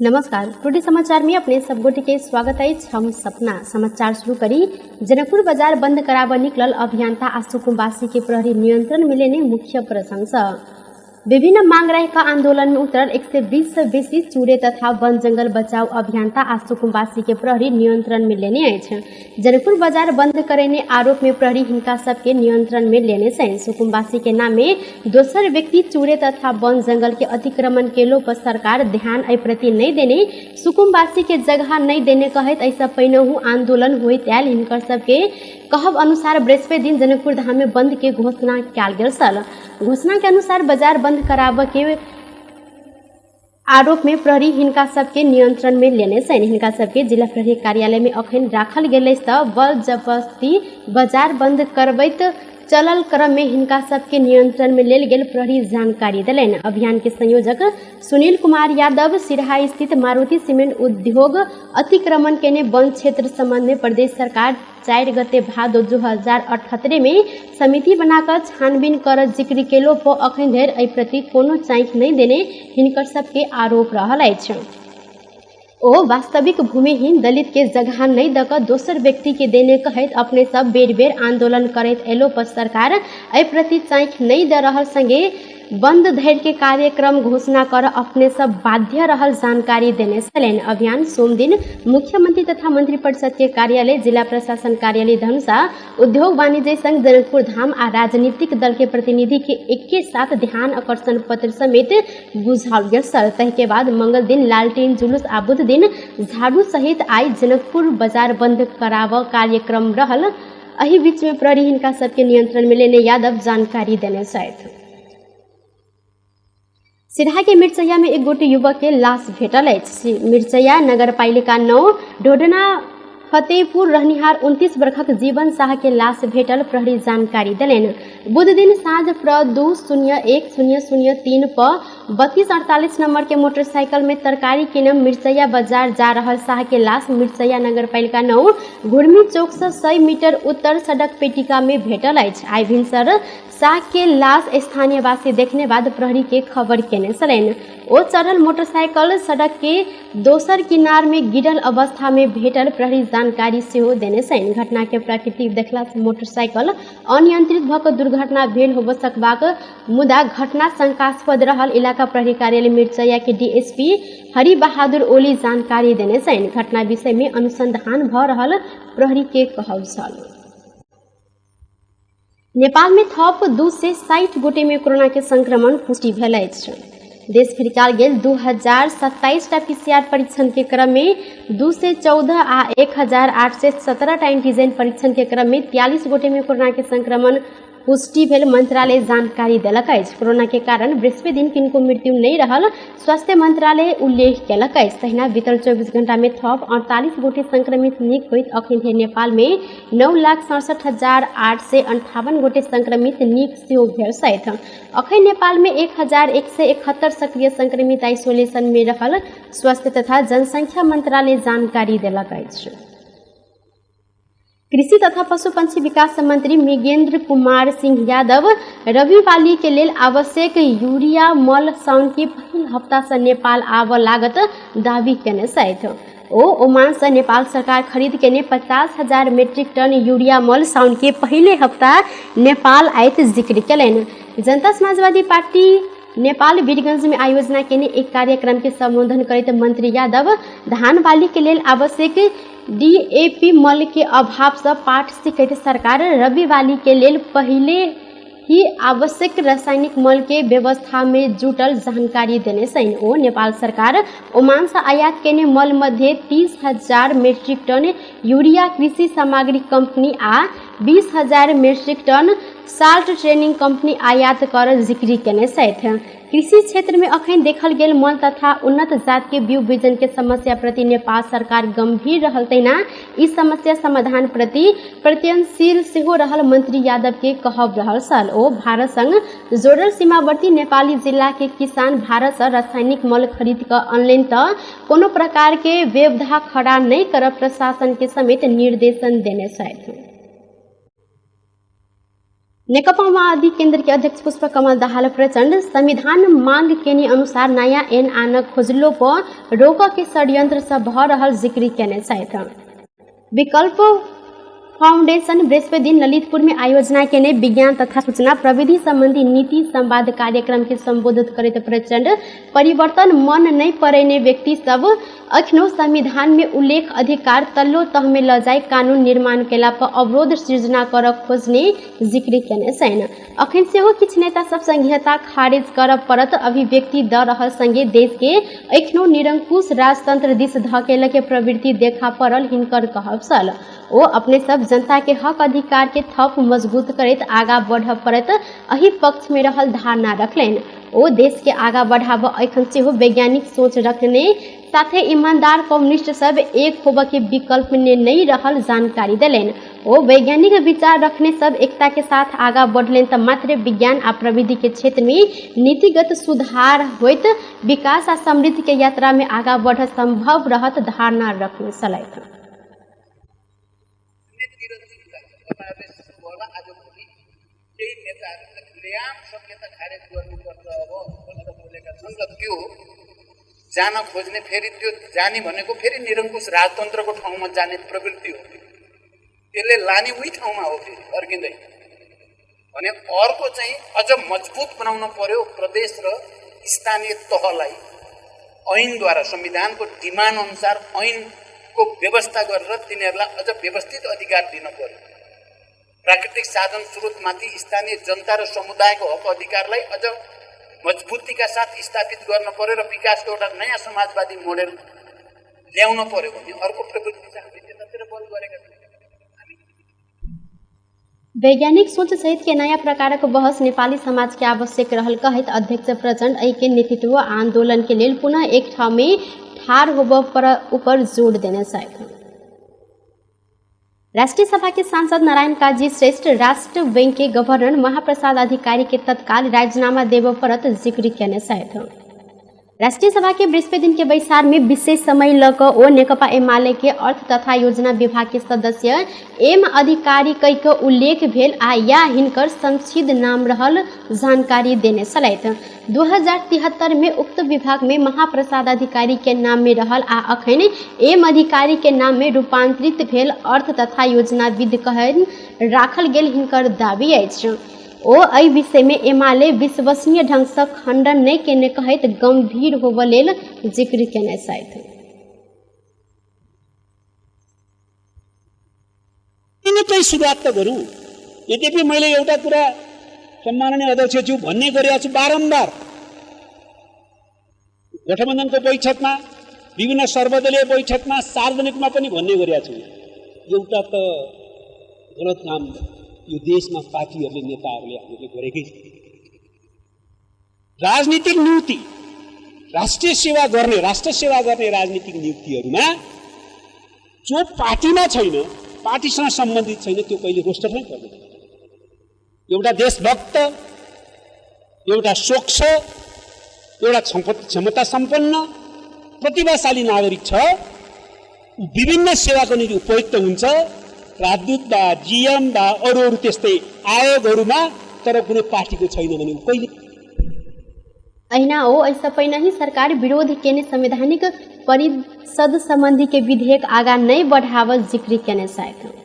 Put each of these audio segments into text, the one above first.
नमस्कार, टुडे समाचार में अपने सब गोटे के स्वागत अछि। हम सपना समाचार शुरू करी। जनकपुर बाजार बंद कराबऽ निकलल अभियंता आ सुकुम्बासी के प्रहरी नियंत्रण में लेने मुख्य प्रशंसा। विभिन्न मांग राखि आंदोलन में उतरल 120 से बेसी चूरे तथा वन जंगल बचाव अभियंता आ सुकुम्बासी के प्रहरी नियंत्रण में लेने अछि। जनकपुर बाजार बंद करेने आरोप में प्रहरी हिनका सबके नियंत्रण में लेने छनि। सुकुम्बासी के नाम में दोसर व्यक्ति चूरे तथा वन जंगल के अतिक्रमण केलो पर सरकार ध्यान एहि प्रति नहीं देने, सुकुम्बासी के जगह नहीं देने कहैत एहिसँ पहिनहु आंदोलन होइत आयल। हिनकर सबके कहब अनुसार बृहस्पति दिन जनकपुर धाम में बंद के घोषणा कयल गेल छल। घोषणा के अनुसार बाजार बंद कराबऽ के आरोप में प्रहरी हिनका सबके नियंत्रण में लेने छनि। हिनका सबके जिला प्रहरी कार्यालय में अखन राखल गेल अछि तऽ बल जबरदस्ती बाजार बंद करबैत चलल क्रम में हिनका सबके नियंत्रण में लेल गेल प्रहरी जानकारी देलनि। अभियान के संयोजक सुनील कुमार यादव सिरहा स्थित मारुति सीमेंट उद्योग अतिक्रमण केने वन क्षेत्र संबंध में प्रदेश सरकार 4 गते भादो 2078 में समिति बनाकर छानबीन कर जिक्र केलो पर अखन धरि एहि प्रति कोनो चाँखि नहि देने हिनकर सबके आरोप रहल अछि। ओ वास्तविक भूमिहीन दलित के जगह नहीं दऽ दोसर व्यक्ति के देने कहैत अपने सब बेर बेर आंदोलन करैत एलो पर सरकार एहि प्रति चाँखि नहीं दऽ रहल संगे बंद धरि के कार्यक्रम घोषणा कर अपने सब बाध्य रहल जानकारी देने छलनि। अभियान सोमदिन मुख्यमंत्री तथा मंत्रिपरिषद के कार्यालय, जिला प्रशासन कार्यालय धनुषा, उद्योग वाणिज्य संघ जनकपुर धाम आ राजनीतिक दल के प्रतिनिधि के एके साथ ध्यान आकर्षण पत्र समेत बुझाओल गेल छल। ताहि के बाद मंगल दिन लालटेन जुलूस आ बुध दिन झाड़ू सहित आई जनकपुर बाजार बंद कराबऽ कार्यक्रम रहल। एहि बीच में प्रहरी हिनका सबके नियंत्रण में लेने यादव जानकारी देने छथि। सिरहा के मिर्चैया में एक गोटे युवक के लाश भेटल अछि। मिर्चैया नगरपालिका 9 ढोडना फतेहपुर रहनिहार 29 वर्षक जीवन शाह के लाश भेटल प्रहरी जानकारी देलनि। बुध दिन साँझ प्र 2 0 1 0 0 3 प 3248 नंबर के मोटरसाइकिल में तरकारी किनम मिर्चैया बाजार जा रहल शाह के लाश मिर्चैया नगरपालिका 9 घुर्मी चौक से 100 मीटर उत्तर सड़क पेटिका में भेटल अछि। आइ भिनसर शाह के लाश स्थानीयवासी देखने बाद प्रहरी के खबर केने छलनि। ओ चढ़ल मोटरसाइकिल सड़क के दोसर किनार में गिरल अवस्था में भेटल प्रहरी जानकारी सेहो देने छनि। घटना के प्रकृति देखला से मोटरसाइकिल अनियंत्रित भऽ कऽ दुर्घटना भेल होबऽ सकबाक, मुदा घटना शंकास्पद रहल इलाका प्रहरी कार्यालय मिर्चैया के डीएसपी हरि बहादुर ओली जानकारी देने छनि। घटना विषय में अनुसंधान भऽ रहल प्रहरी के कहब छल। नेपाल में थप 260 गोटे में कोरोना के संक्रमण पुष्टि भेल अछि। देश फरिकाल गेल 2027 टा पीसीआर परीक्षण के क्रम में 214 आ 1817 टा एंटीजन परीक्षण के क्रम में 43 गोटे में कोरोना के संक्रमण पुष्टि भेल मंत्रालय जानकारी देलक अछि। कोरोना के कारण बृहस्पति दिन किनको मृत्यु नहीं रहल स्वास्थ्य मंत्रालय उल्लेख केलक अछि। तहिना बीतल 24 घंटा में थप 48 गोटे संक्रमित नीक होइत अखन धरि नेपाल में 9,67,858 गोटे संक्रमित नीक सेहो भेल छथि। अखन नेपाल में 1171 सक्रिय संक्रमित आइसोलेशन में रहल स्वास्थ्य तथा जनसंख्या मंत्रालय जानकारी देलक अछि। कृषि तथा पशु पंछी विकास मंत्री मृगेंद्र कुमार सिंह यादव रबी बाली के लेल आवश्यक यूरिया मल साउन के पहिल हफ्ता से नेपाल आबऽ लागत दावी केने छथि। ओ ओमान से नेपाल सरकार खरीद केने 50,000 मीट्रिक टन यूरिया मल साउन के पहिले हफ्ता नेपाल आयत जिक्र केलनि। जनता समाजवादी पार्टी नेपाल वीरगंज में आयोजना केने एक कार्यक्रम के संबोधन करैत मंत्री यादव धान बाली के लेल आवश्यक डीएपी मल के अभाव से पाठ सीखैत सरकार रबी बाली के लेल पहिले ही आवश्यक रासायनिक मल के व्यवस्था में जुटल जानकारी देने छनि। ओ नेपाल सरकार ओमान से आयात केने मल मध्य 30,000 मीट्रिक टन यूरिया कृषि सामग्री कंपनी आ 20,000 metric ton salt training company आयात कर जिक्री केने छथि। कृषि क्षेत्र में अखन देखल गेल मल तथा उन्नत जात के बीउ बिजन के समस्या प्रति नेपाल सरकार गंभीर रहल तहिना ई समस्या समाधान प्रति प्रत्यनशील सेहो रहल मंत्री यादव के कहब रहल छल। ओ भारत संग जोड़ल सीमावर्ती नेपाली जिला के किसान भारत से रासायनिक मल खरीद कऽ अनलनि तऽ कोनो प्रकार के व्यवधान खड़ा नहि करब प्रशासन के समेत निर्देशन देने छथि। नेकपा माओवादी केन्द्र के अध्यक्ष पुष्प कमल दाहाल प्रचण्ड संविधान मांग केने अनुसार नयाँ ऐन आन खोजलो पर रोक के षड्यंत्र सब भ रहल जिक्र केने छथि। विकल्प फाउंडेशन बृहस्पति दिन ललितपुर में आयोजना केने विज्ञान तथा सूचना प्रविधि संबंधी नीति संवाद कार्यक्रम के संबोधित करैत प्रचण्ड परिवर्तन मन नहीं पड़ेने व्यक्ति सब अखनो संविधान में उल्लेख अधिकार तल्लो तह में ल जाय कानून निर्माण केला पर अवरोध सृजना कर खोजने जिक्र केने छैन। अखन सेहो किछु नेता सब संघीयता खारिज कर परत अभिव्यक्ति द रहल संगे देश के अखनो निरंकुश राजतंत्र दिस धकेल के प्रवृत्ति देखा पड़ल हिनकर कहब छल। ओ अपने सब जनता के हक अधिकार के थप मजबूत करैत आगा बढ़ पड़त एहि पक्ष में रहल धारणा रखलनि। ओ देश के आगा बढ़ाब एखन सेहो वैज्ञानिक सोच रखने साथे ईमानदार कम्युनिस्ट सब एक होबऽ के विकल्प में नहीं रहल जानकारी देलनि। ओ वैज्ञानिक विचार रखने सब एकता के साथ आगा बढ़लनि तऽ मात्र विज्ञान आ प्रविधि के क्षेत्र में नीतिगत सुधार होइत विकास आ समृद्धि के यात्रा में आगा बढ़ संभव रहत धारणा रखने छलथि। जान खोज्ने फेरि त्यो जाने भनेको फेरि निरङ्कुश राजतन्त्रको ठाउँमा जाने प्रवृत्ति हो, त्यसले लाने उही ठाउँमा हो फेरि फर्किँदै। भने अर्को चाहिँ अझ मजबुत बनाउन पर्यो प्रदेश र स्थानीय तहलाई ऐनद्वारा, संविधानको डिमान्ड अनुसार ऐनको व्यवस्था गरेर तिनीहरूलाई अझ व्यवस्थित अधिकार दिन पर्यो। प्राकृतिक साधन स्रोतमाथि स्थानीय जनता र समुदायको हक अधिकारलाई अझ मजबुतीका साथ स्थापित गर्न पर्यो र विकासको एउटा नयाँ समाजवादी मोडेल ल्याउन पर्यो भन्ने अर्को प्रवृत्ति चाहिँ हामीले त्यतातिर बल गरेका छौँ। वैज्ञानिक सोच सहित के नयाँ प्रकारक बहस नेपाली समाज के आवश्यक रहल कहैत अध्यक्ष प्रचण्ड एहि के नेतृत्व आंदोलन के लेल पुनः एक ठाउँ में ठाढ़ होबऽ पर ऊपर जोड़ देने छथि। राष्ट्रीय सभा के सांसद नारायण काजी श्रेष्ठ राष्ट्र बैंक के गवर्नर महाप्रसाद अधिकारी के तत्काल राजीनामा देबऽ पड़त जिक्र केने छथि। राष्ट्रीय सभा के बृहस्पति दिन के बैसार में विशेष समय ल कऽ ओ नेकपा एमाले के अर्थ तथा योजना विभाग के सदस्य एम अधिकारी कहि कऽ उल्लेख भेल आ या हिनकर संक्षिप्त नाम रहल जानकारी देने छलथि। 2073 में उक्त विभाग में महाप्रसाद अधिकारी के नाम में रहल आ अखन एम अधिकारी के नाम में रूपांतरित भेल अर्थ तथा योजना विद कहन राखल गेल हिनकर दावी अछि। ओ एहि विषय में एमाले विश्वसनीय ढंग से खंडन नहीं केने कहैत गंभीर होबऽ लेल जिक्र केने छथि। सुरुवात त गरौँ। यद्यपि मैले एउटा कुरा सम्माननीय अध्यक्षज्यू भन्ने गरेको छु बारम्बार, गठबन्धनको बैठकमा, विभिन्न सर्वदलीय बैठकमा, सार्वजनिकमा पनि भन्ने गरेको छु, एउटा त गलत काम यो देशमा पार्टीहरूले, नेताहरूले हामीले गरेकै छ। राजनीतिक नियुक्ति, राष्ट्रिय सेवा गर्ने, राष्ट्र सेवा गर्ने राजनीतिक नियुक्तिहरूमा जो पार्टीमा छैन, पार्टीसँग सम्बन्धित छैन, त्यो कहिले रोस्टरमै पर्दैन। एउटा देशभक्त, एउटा स्वच्छ, एउटा क्षमता सम्पन्न प्रतिभाशाली नागरिक छ, विभिन्न सेवाको निम्ति उपयुक्त हुन्छ, राजदूत वा जीएम वा अरू अरू त्यस्तै आयोगहरूमा, तर कुनै पार्टीको छैन भने कहिले। अहिना ओ एहिसँ पहिने ही सरकार विरोध केने संवैधानिक परिषद संबंधी के विधेयक आगा नहीं बढ़ावल जिक्र केने छथि।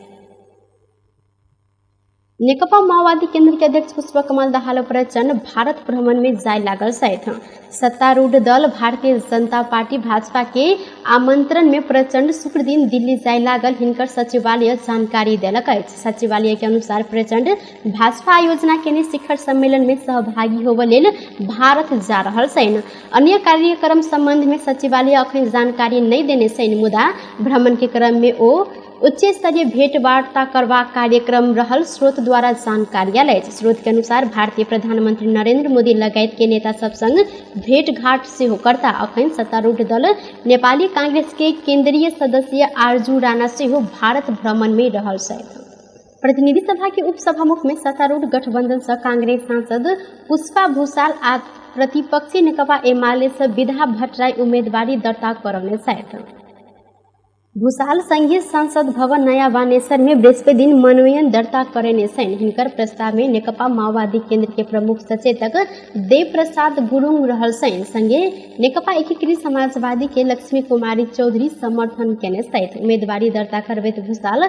नेकपा माओवादी केंद्र के अध्यक्ष पुष्प कमल दाहाल प्रचण्ड भारत भ्रमण में जाय लागल छथि। सत्तारूढ़ दल भारतीय जनता पार्टी भाजपा के आमंत्रण में प्रचण्ड शुक्र दिन दिल्ली जाय लागल हिनकर सचिवालय जानकारी देलक अछि। सचिवालय के अनुसार प्रचण्ड भाजपा आयोजना केने शिखर सम्मेलन में सहभागी होबऽ लेल भारत जा रहल छनि। अन्य कार्यक्रम संबंध में सचिवालय अखन जानकारी नहीं देने छनि, मुदा भ्रमण के क्रम में ओ उच्च स्तरीय भेंटवार्ता करबाक कार्यक्रम रहल स्रोत द्वारा जानकारी आयल अछि। स्रोत के अनुसार भारतीय प्रधानमंत्री नरेंद्र मोदी लगायत के नेता सब संग भेंटघाट सेहो करता। अखन सत्तारूढ़ दल नेपाली कांग्रेस के केंद्रीय सदस्य आरजू राणा सेहो भारत भ्रमण में रहल छथि। प्रतिनिधि सभा के उपसभामुख में सत्तारूढ़ गठबंधन से कांग्रेस सांसद पुष्पा भूषाल आ प्रतिपक्षी नेकपा एमाले से विधा भट्टराई उम्मीदवारी दर्ता करौने छथि। भूषाल संघीय संसद भवन नया बानेश्वर में बृहस्पति दिन मनोनयन दर्ता करेने छनि। हिनकर प्रस्ताव में नेकपा माओवादी केंद्र के प्रमुख सचेतक देव प्रसाद गुरुङ रहल छनि। संगे नेकपा एकीकृत समाजवादी के लक्ष्मी कुमारी चौधरी समर्थन केने छथि। उम्मीदवारी दर्ता करबैत भूषाल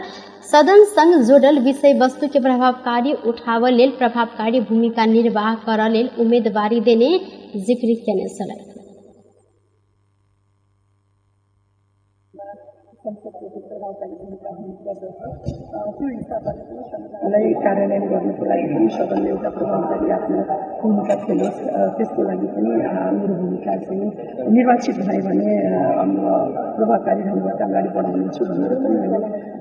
सदन संग जोड़ल विषय वस्तु के प्रभावकारी उठाबऽ लेल प्रभावकारी भूमिका निर्वाह करऽ लेल उम्मीदवारी देने जिक्र केने छलथि। संविधानलाई कार्यान्वयन गर्नको लागि पनि सदनले एउटा प्रभावकारी आफ्नो भूमिका खेलोस्, त्यसको लागि पनि मेरो भूमिका चाहिँ निर्वाचित भएँ भने प्रभावकारी ढङ्गबाट अगाडि बढाउनेछु भनेर पनि मैले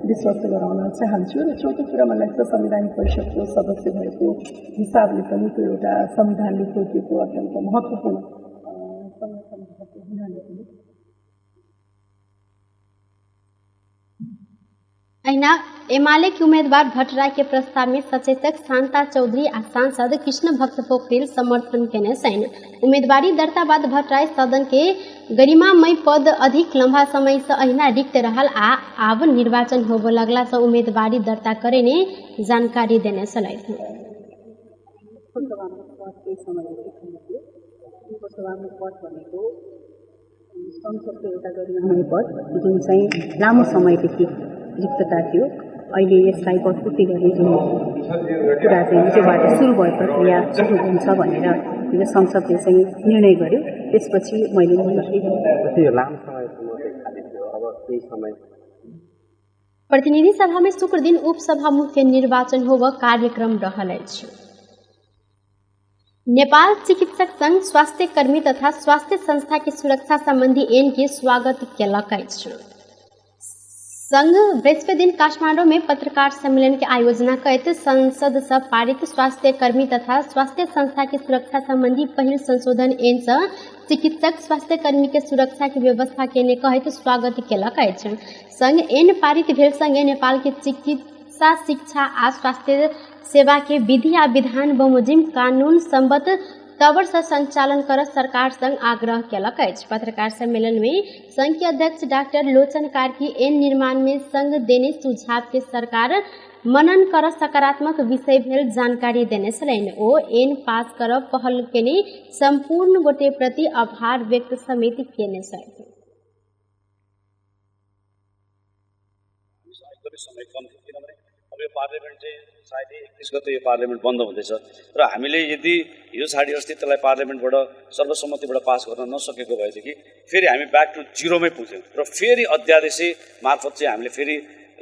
विश्वास गराउन चाहन्छु। र चौथो कुरा मलाई लाग्छ संवैधानिक परिषदको सदस्य भएको हिसाबले पनि त्यो एउटा संविधानले तोकेको अत्यन्त महत्त्वपूर्ण संगठन भएको हुनाले पनि। अहिना एमाले के उम्मीदवार भट्टराई के प्रस्ताव में सचेतक शान्ता चौधरी आ सांसद कृष्ण भक्त पोखरेल समर्थन केने छनि। उम्मीदवारी दर्ता बाद भट्टराई सदन के गरिमामय पद अधिक लम्बा समय से अहिना रिक्त रहल आ आब निर्वाचन होबय लगला से उम्मीदवारी दर्ता करेने जानकारी देने छलथि। संसदको एउटा गरिमामय पद जुन चाहिँ लामो समयदेखि रिक्तता थियो, अहिले यसलाई पदपूर्ति गर्ने जुन कुरा चाहिँ हिजोबाट सुरु भयो, प्रक्रिया सुरु हुन्छ भनेर हिजो संसदले चाहिँ निर्णय गर्यो। त्यसपछि मैले प्रतिनिधि सभा में शुक्र दिन उपसभामुख के निर्वाचन होब कार्यक्रम रहल अछि। नेपाल चिकित्सक संघ स्वास्थ्य कर्मी तथा स्वास्थ्य संस्था के सुरक्षा संबंधी ऐन के स्वागत केलक अछि। संघ बृहस्पति दिन काठमाडौँ में पत्रकार सम्मेलन के आयोजना करैत संसद से पारित स्वास्थ्य कर्मी तथा स्वास्थ्य संस्था के सुरक्षा संबंधी पहिल संशोधन ऐन से चिकित्सक स्वास्थ्य कर्मी के सुरक्षा के व्यवस्था केने कहैत स्वागत केलक अछि। संघ ऐन पारित भेल संगे नेपाल के चिकित्सा शिक्षा आ स्वास्थ्य सेवा के विधि आ विधान बमोजिम कानून सम्बद्ध तवर से संचालन कर सरकार संग आग्रह केलक अछि। पत्रकार सम्मेलन में संघ के अध्यक्ष डॉक्टर लोचन कार्की ऐन निर्माण में संघ देने सुझाव के सरकार मनन कर सकारात्मक विषय भेल जानकारी देने छलनि। ओ ऐन पास कर पहल केने संपूर्ण गोटे प्रति आभार व्यक्त समेत केने छथि। समय कम थियो किनभने अब यो पार्लियामेन्ट चाहिँ सायदै 31 गते यो पार्लियामेन्ट बन्द हुँदैछ र हामीले यदि हिजो साढे अस्ति त्यसलाई पार्लियामेन्टबाट सर्वसम्मतिबाट पास गर्न नसकेको भएदेखि फेरि हामी ब्याक टु जिरोमै पुग्थ्यौँ र फेरि अध्यादेश मार्फत चाहिँ हामीले फेरि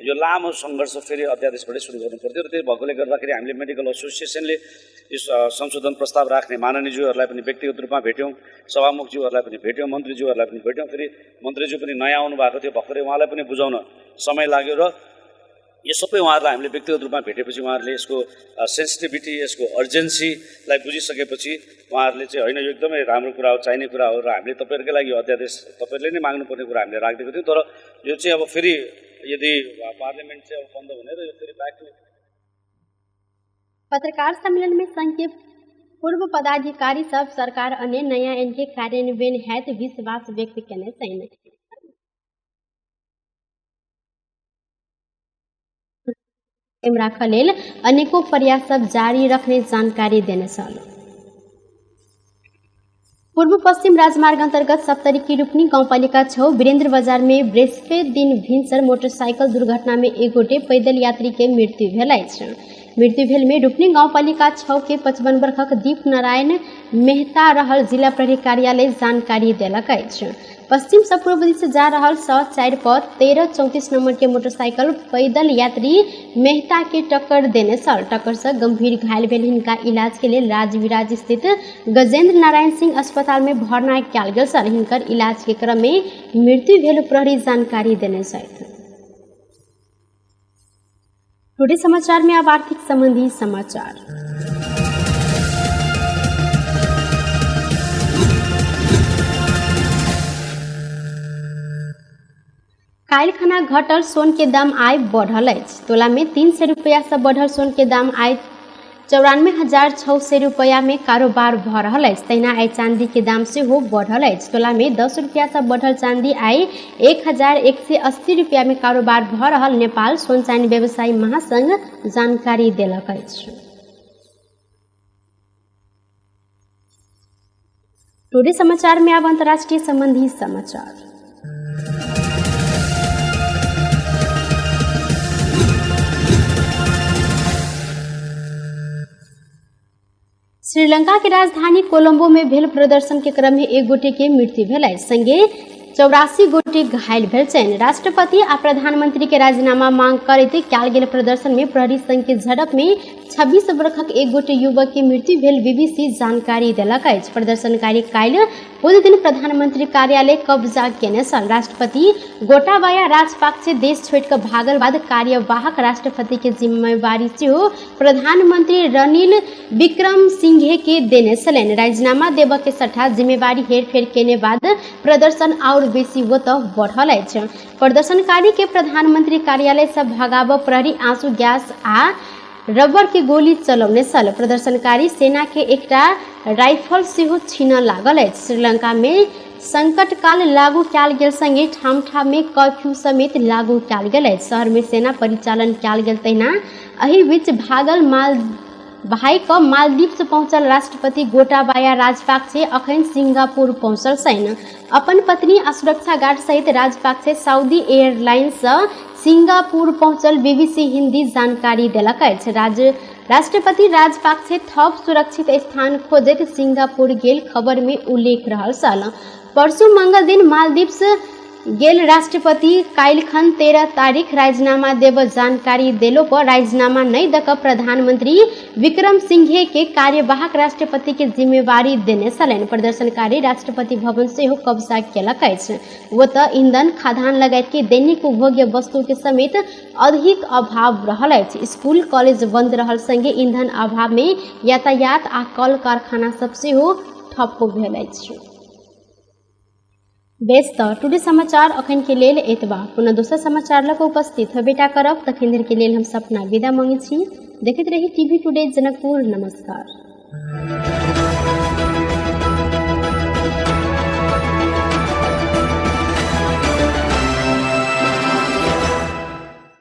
यो लामो सङ्घर्ष फेरि अध्यादेशबाटै सुरु गर्नु पर्थ्यो। र त्यो भएकोले गर्दाखेरि हामीले मेडिकल एसोसिएसनले यो संशोधन प्रस्ताव राख्ने माननीयज्यूहरूलाई पनि व्यक्तिगत रूपमा भेट्यौँ, सभामुखज्यूहरूलाई पनि भेट्यौँ, मन्त्रीज्यूहरूलाई पनि भेट्यौँ। फेरि मन्त्रीज्यू पनि नयाँ आउनु भएको थियो भर्खरै, उहाँलाई पनि बुझाउन समय लाग्यो र यो सबै उहाँहरूलाई हामीले व्यक्तिगत रूपमा भेटेपछि उहाँहरूले यसको सेन्सिटिभिटी, यसको अर्जेन्सीलाई बुझिसकेपछि उहाँहरूले चाहिँ होइन यो एकदमै राम्रो कुरा हो, चाहिने कुरा हो र हामीले तपाईँहरूकै लागि यो अध्यादेश तपाईँहरूले नै माग्नुपर्ने कुरा हामीले राखिदिएको थियौँ। तर यो चाहिँ अब फेरि यदि पार्लियामेन्ट चाहिँ अब बन्द हुने र यो फेरि ब्याक टु। पत्रकार सम्मेलन में संघ के पूर्व पदाधिकारी सब सरकार अन्य नयाँ ऐन के कार्यान्वयन हैत विश्वास व्यक्त केने छनि। राखऽ लेल अनेको प्रयास सब जारी रखने जानकारी देने छल। पूर्व पश्चिम राजमार्ग अंतर्गत सप्तरी की रूपनी गाउँपालिका 6 वीरेंद्र बाजार में बृहस्पति दिन भिनसर मोटरसाइकिल दुर्घटना में एक गोटे पैदल यात्री के मृत्यु भेल अछि। मृत्यु भेल में रूपनी गाउँपालिका 6 के 55 वर्षक दीप नारायण मेहता रहल जिला प्रहरी कार्यालय जानकारी देलक अछि। पश्चिम से पूर्व दिश जा रहल 104 पर 1334 नंबर के मोटरसाइकिल पैदल यात्री मेहता के टक्कर देने छल। टक्कर से गंभीर घायल भेल हिनका इलाज के लेल राजविराज स्थित गजेंद्र नारायण सिंह अस्पताल में भर्ना कयल गेल छल। हिनकर इलाज के क्रम में मृत्यु भेल प्रहरी जानकारी देने छथि। टुडे समाचार में अब आर्थिक संबंधी समाचार। काल्हिखना घटल सोन के दाम आइ बढ़ल अछि। तोला में 300 रुपया से बढ़ल सोन के दाम आइ 94,600 रुपैया में कारोबार भऽ रहल अछि। तहिना आइ चांदी के दाम सेहो बढ़ल अछि। तोला में 10 रुपया से बढ़ल चांदी आइ 1180 रुपया में कारोबार भऽ रहल नेपाल सोन चानी व्यवसायी महासंघ जानकारी देलक अछि। टुडे समाचार में अब अंतर्राष्ट्रीय संबंधी समाचार। श्रीलंका के राजधानी कोलंबो में भेल प्रदर्शन के क्रम में एक गोटे के मृत्यु भेल अछि, संगे 84 गोटे घायल भेल छनि। राष्ट्रपति आ प्रधानमंत्री के राजीनामा मांग करैत कयल गेल प्रदर्शन में प्रहरी संघ के झड़प में 26 वर्षक एक गोटे युवक के मृत्यु भेल बीबीसी जानकारी देलक अछि। प्रदर्शनकारी काल्हि बुध दिन प्रधानमंत्री कार्यालय कब्जा केने छल। राष्ट्रपति गोटाबाया राजपाक्से देश छोड़ि कऽ भागल बाद कार्यवाहक राष्ट्रपति के जिम्मेवारी सेहो प्रधानमंत्री रनिल विक्रम सिंघे के देने छलनि। राजीनामा देबऽ के सट्टा जिम्मेवारी हेरफेर केने बाद प्रदर्शन आओर बेसी ओतऽ बढ़ल अछि। प्रदर्शनकारी के प्रधानमंत्री कार्यालय से भगाबऽ प्रहरी आंसू गैस आ रबर के गोली चलौने छल। प्रदर्शनकारी सेना के एकटा राइफल सेहो छीनऽ लागल अछि। श्रीलंका में संकटकाल लागू कयल गेल संगे ठाम ठाम में कर्फ्यू समेत लागू कयल गेल अछि। शहर में सेना परिचालन कयल गेल। तहिना एहि बीच भागल माल भाई क मालदीव से पहुंचल राष्ट्रपति गोटाबाया राजपाक्से अखन सिंगापुर पहुंचल छनि। अपन पत्नी आ सुरक्षा गार्ड सहित राजपाक्से सऊदी एयरलाइंस से सिंगापुर पहुंचल बीबीसी हिंदी जानकारी देलक अछि। राष्ट्रपति राजपाक्से थप सुरक्षित स्थान खोजैत सिंगापुर गेल खबर में उल्लेख रहल छल। परसू मंगल दिन मालदीव गेल राष्ट्रपति काल्हिखन 13 तारीख राजीनामा देब जानकारी देलो पर राजीनामा नहि दऽ कऽ प्रधानमंत्री विक्रम सिंघे के कार्यवाहक राष्ट्रपति के जिम्मेवारी देने छलनि। प्रदर्शनकारी राष्ट्रपति भवन सेहो कब्जा केलक अछि। ओतऽ ईंधन खाद्यान्न लगायत के दैनिक उपभोग्य वस्तु के समेत अधिक अभाव रहल अछि। स्कूल कॉलेज बंद रहल संगे ईंधन अभाव में यातायात आ कल कारखाना सब सेहो ठप्प भेल अछि। बेस तऽ टुडे समाचार अखन के लेल एतबा। पुनः दोसर समाचार लऽ कऽ उपस्थित होबेटा करब। तखन धरि के लेल हम सपना विदा मांगै छी। देखैत रही टीवी टुडे जनकपुर। नमस्कार।